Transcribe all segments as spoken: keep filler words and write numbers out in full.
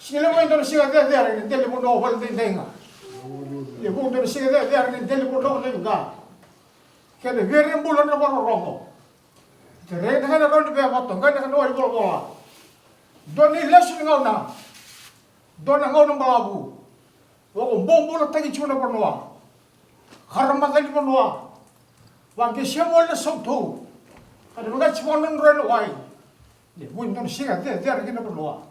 Sega ni levu e dua na siga cecere ni dela ni vanua o Valedaidai ga. Levu e dua na siga cecere ni dela ni vanua o Naiviqa. Kena vere bula na vakarorogo. Tere na kana rau ni veva toqa na kana wai volavola. Dua na ilesu ni gauna. Dua na gauna balavu. Wako bobulataki tiko na vanua. Karamaca ni vanua. Vaqesia voli na sautu. Ka na vaqati vakanodroya na wai. Ni vui dua na siga cecere ki na vanua.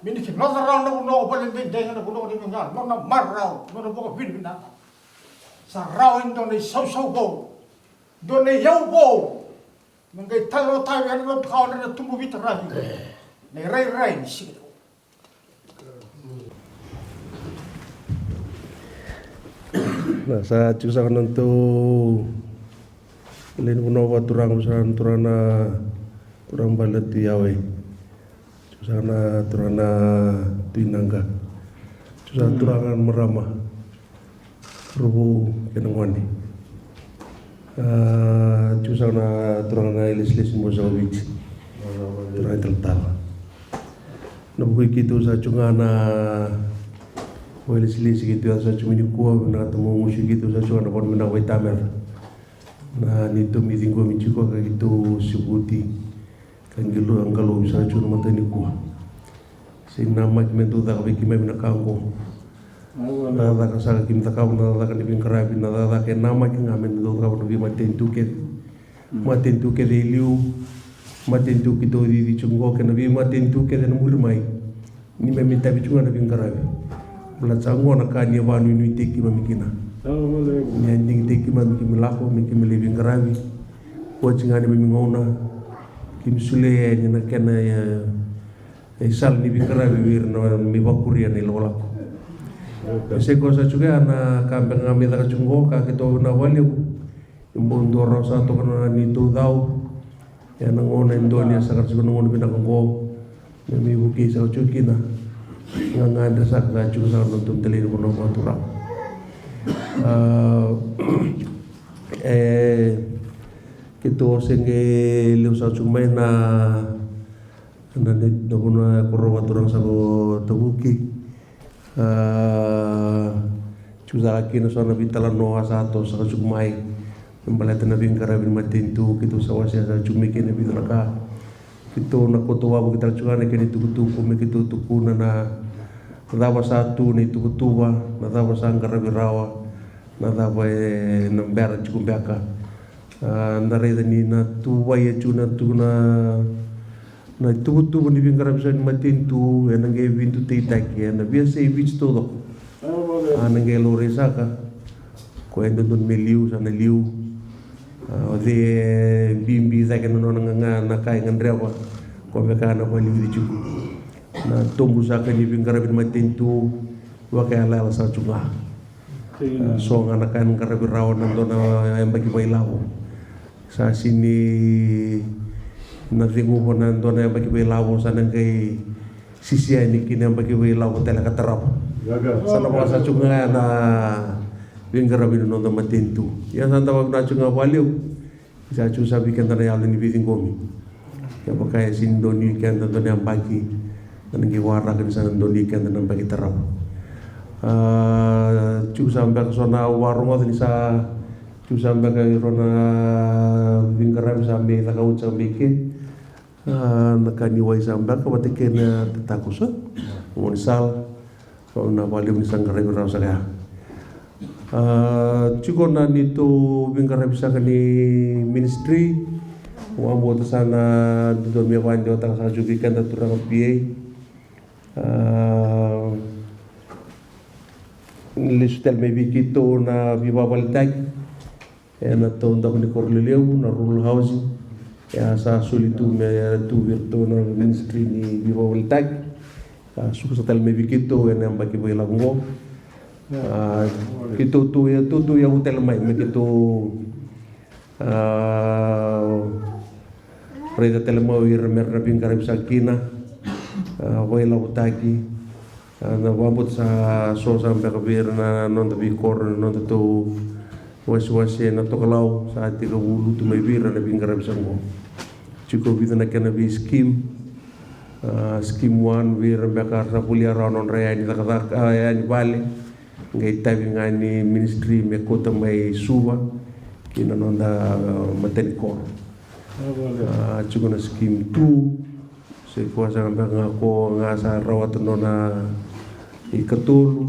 Me ni kinoca rawa na vanua o Valedaidai na vanua ni veiga. Nona marau, nona vakavinavinaka. Sa rawa e dua na isausau vou. Dua na iyau vou. Me qai talo tavi ena notu kawa na tubu vitaravi. Na irairai ni siga. Na sa tiko saka na tou lewe ni vanua vakaturaga, sa na turaga na turaga bale na Tui Yawe. Tiko saka na turaga na Tui Naqa. Tiko saka na turaga na marama. Ruvu kei na gone. A, tiko saka na turaga na ilesilesi ni Bose saka o Viti. Turaga italatala. Na vuku i keitou sa tiko ga na vakailesilesi keitou sa tiko mai nikua, vinakata mo gusu i keitou sa tiko ga na vakavinaka vakaitamera. Na neitou mai ciqomi tiko ka keitou sivuti. Ka qilo, qalovi saka tiko na mataka nikua. Sega ni namaki me dau caka vei keimami na ka oqo. Na cakacaka saka keimami cakava, na cakacaka ni veiqaravi, na cakacaka e namaki ga me dau cakava na veimatanitu kece. Matanitu kece e liu, matanitu keitou cici tiko oqo kei na veimatanitu kece na muri mai. Ni keimami tavi tiko ga na veiqaravi. Baleta sa oqo na ka ni vakanuinuitaki keimami kina. Ni a digitaki keimami, keimami lako me keimami lai veiqaravi. Oti ga na neimami gauna keimami solia yani na kena, e, e sala ni veiqaravi vei ira na mai vakuria na ilakolako. Sa i koya sa tiko ya na ka beka ga me caka tiko oqo, ka keitou vinaka vakalevu. E bau dua rawa saka toka na neitou cau ena gauna e dua ni a saka tiko na gauna vinaka oqo. Me mai vukei saka tiko kina. Gagadre saka tiko saka na nodatou dela ni vanua vakaturaga. A, e, keitou se qai lesu saka tiko mai na Na, na, na vanua e koro vakaturaga sa ko tavuki. A, tiko saka kina so na veitalanoa sa toso saka tiko mai. Me baleta na veiqaravi ni matanitu, keitou sa wasea saka tiko mai kina e vica na ka. Keitou na kauta wavoki tale tiko ga na kena itukutuku, me keitou tukuna na cava sa tu na ituvatuva, na cava sa qaravi rawa, na cava e na bera tiko beka. A, da raica ni na tuvai e tu na tu na, na ituvatuva ni veiqaravi saka ni matanitu, ena qai veidutaitaki ena veiyasai Viti taucoko. A, na qai laurai saka. Ko e dodonu me liu, sa na liu. A, o cei e bibi cake na nona ga, ga na ka e gadreva. Ko beka na vakaliuci tiko. Na tobu saka ni veiqaravi ni matanitu, vakayalayala saka tiko ga. A, so ga na ka e na qaravi rawa na dua na yabaki vakailavo. Sa sega ni na ceguva na dua na yabaki vakailavo, sa na qai sisi yani ki na yabaki vakailavo tale ka tarava. Sa na vaka saka tiko ga ya na veiqaravi ni noda matanitu. Ia sa da vakavinavinaka tiko ga vakalevu. Sa tiko saka vei keda na yalo ni veiciqomi. Kevaka e sega ni donui keda dua na yabaki, na qai waraka ni sa na donui keda na yabaki tarava. A, tiko saka beka so na vakarogoca ni sa tiko saka beka e rua na veiqaravi sa mai caka oti saka mai ke. A, na ka ni wai saka beka vata kei na tataku sa gaunisala. Au na vakalevu ni sa qaravi rawa saka ya. A, tiko na neitou veiqaravi saka ni ministry. Vakabauta sa na dodonu me vakadewataka saka tiko vei keda turaga P A. A, lesu tale mai vei keitou na veivakavaletaki. Ena taudaku ni koro lelevu na rural housing. E a sa soli tu me tu vei iratou na ministry ni veivakavaletaki. A, suka saka tale mai vei keitou ena yabaki vakailavo oqo. A, keitou tu, e, tu, tu yavu tale mai me keitou, a, raica tale mai o ira me ra na veiqaravi saka kina. A, vakailavotaki. A, na vakabauta sa so saka beka vei ira na noda veikoro, na noda tou wasewase na tokalau, sa tekivu lutu mai vei ira na veiqaravi saka oqo. Tiko vica na kena vei scheme. A, scheme one, vei ira beka ra volia rawa nodra yani cakacaka, a, yani vale. Qai tavi ga ni ministry me kauta mai Suva ki na noda, a, matanikoro. A, tiko na scheme two, se koya saka beka ga ko ga sa rawata nona ikatolu,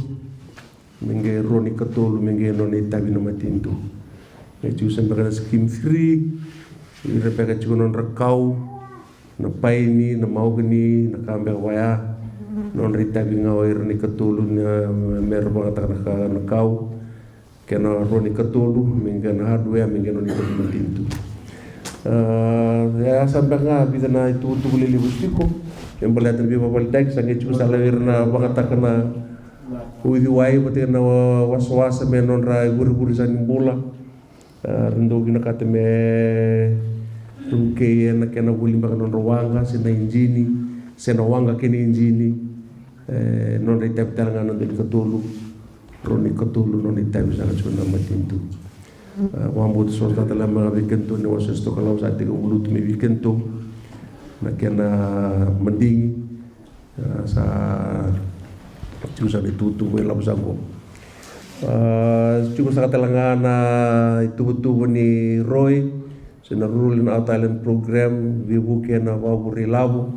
me qai rua na ikatolu me qai nona itavi na matanitu. Qai tiko sa beka na scheme three, ira beka tiko nodra kau, na paini, na mahogany, na ka beka vaya, nodra itavi ga o ira na ikatolu na, me ra vagataka na ka, na kau, kei na rua na ikatolu me qai na hardware me qai nona itavi na matanitu. A, ya sa beka ga vica na ituvatuva lelevu tiko me baleta na veivakavaletaki. Sa qai tiko sara o ira na vagataka na uciwai vata kei na wa-, wasawasa me nodra ivurevure sa ni bula. A, ra dau vinakata me vukei ena kena voli beka nodra waqa se na ijini, se na waqa kei na ijini. E, nodra itavi tale ga na dua na ikatolu, rua na ikatolu, nona itavi saka tiko na matanitu. A, vakabauta so sa tale mai vei kedatou ni wasewase tokalau sa tekivu lutu mai vei kedatou na kena madigi. A, sa tiko saka na ituvatuva ilavo saka qo. A, tiko saka tale ga na ituvatuva ni ROI, se na Rural and Outer Island Program, veivuke ena vakavure ilavo.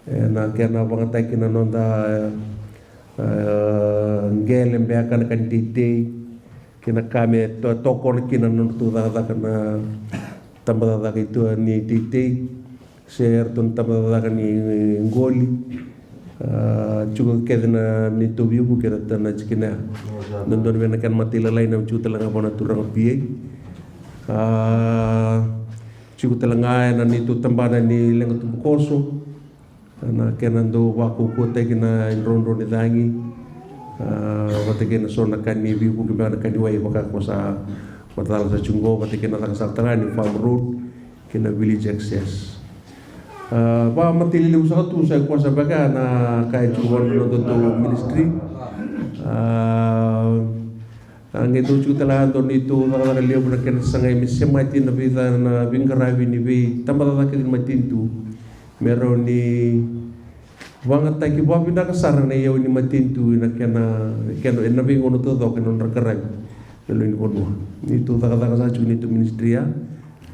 Ena kena vagataki na noda, e, qele beka na ka ni teitei, kei na ka me to-, tokona kina na nodratou cakacaka na tabacakacaka i tua ni teitei, se eratou na tabacakacaka ni qoli. A, tiko kece na neitou veivuke na tikina ya. Dodonu me na kena matailalai na tiko tale ga vua na turaga P A. A, tiko tale ga ena neitou tabana ni leqa tubukoso. Na kena dau vakaukauwataki na idrodro ni cagi, a, vata kei na so na ka ni veivuke beka na ka ni wai vaka ko sa matacala sa tiko qo, vata kei na caka sara tale ga ni farm road kei na village access. A, vakamatei lelevu saka tu sa i koya sa beka na ka e tiko vua na nodatou ministry. A, A, qai dau tiko tale ga dua neitou cakacaka levu na kena sagai me semati na veica na veiqaravi ni veitabacakacaka kece ni matanitu, me rawa ni vagataki vakavinaka sara na iyau ni matanitu ena kena, kena, ena veigauna taucoko ena nodra qaravi na lewe ni vanua. Neitou cakacaka sa tiko neitou ministry ya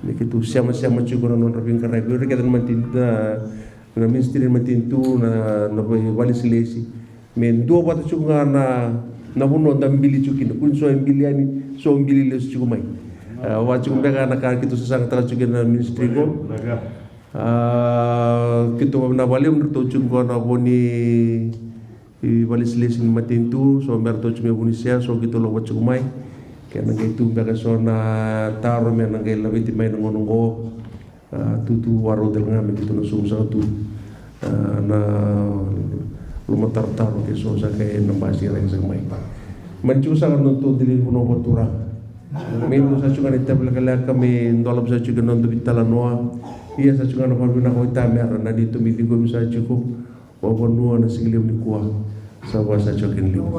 me keitou semasema tiko na nodra veiqaravi o ira kece na matanitu, na, na ministry ni matanitu, na, na vei-, vakalesilesi. Me dua vata tiko ga na, na vanua da bili tiko kina. Kua ni so e bili yani, so bili lesu tiko mai. A, vaka tiko beka na ka keitou sasaga tale tiko kina na ministry qo. A, keitou na vakalevu ratou tiko qo na vo ni, i, vakalesilesi ni matanitu, so me ratou tiko mai Vunisea, so keitou lako vata tiko mai. Kena qai tu beka so na taro me na qai laveti mai na gauna qo. A, tutu warau tale ga me keitou na sobu saka tu, a, na lomatarotaro ke so saka ena basi e cake saka mai. Mani tiko saka na nodatou daliga ni vanua vakaturaga. Me dua sa tiko ga na itavi lekaleka me dolava saka tiko na nodatou veitalanoa. Ia sa tiko ga na vakavinaka o itamera na neitou mai ciqomi saka tiko vakavanua na siga levu nikua. Sa vaka sa tiko kena levu.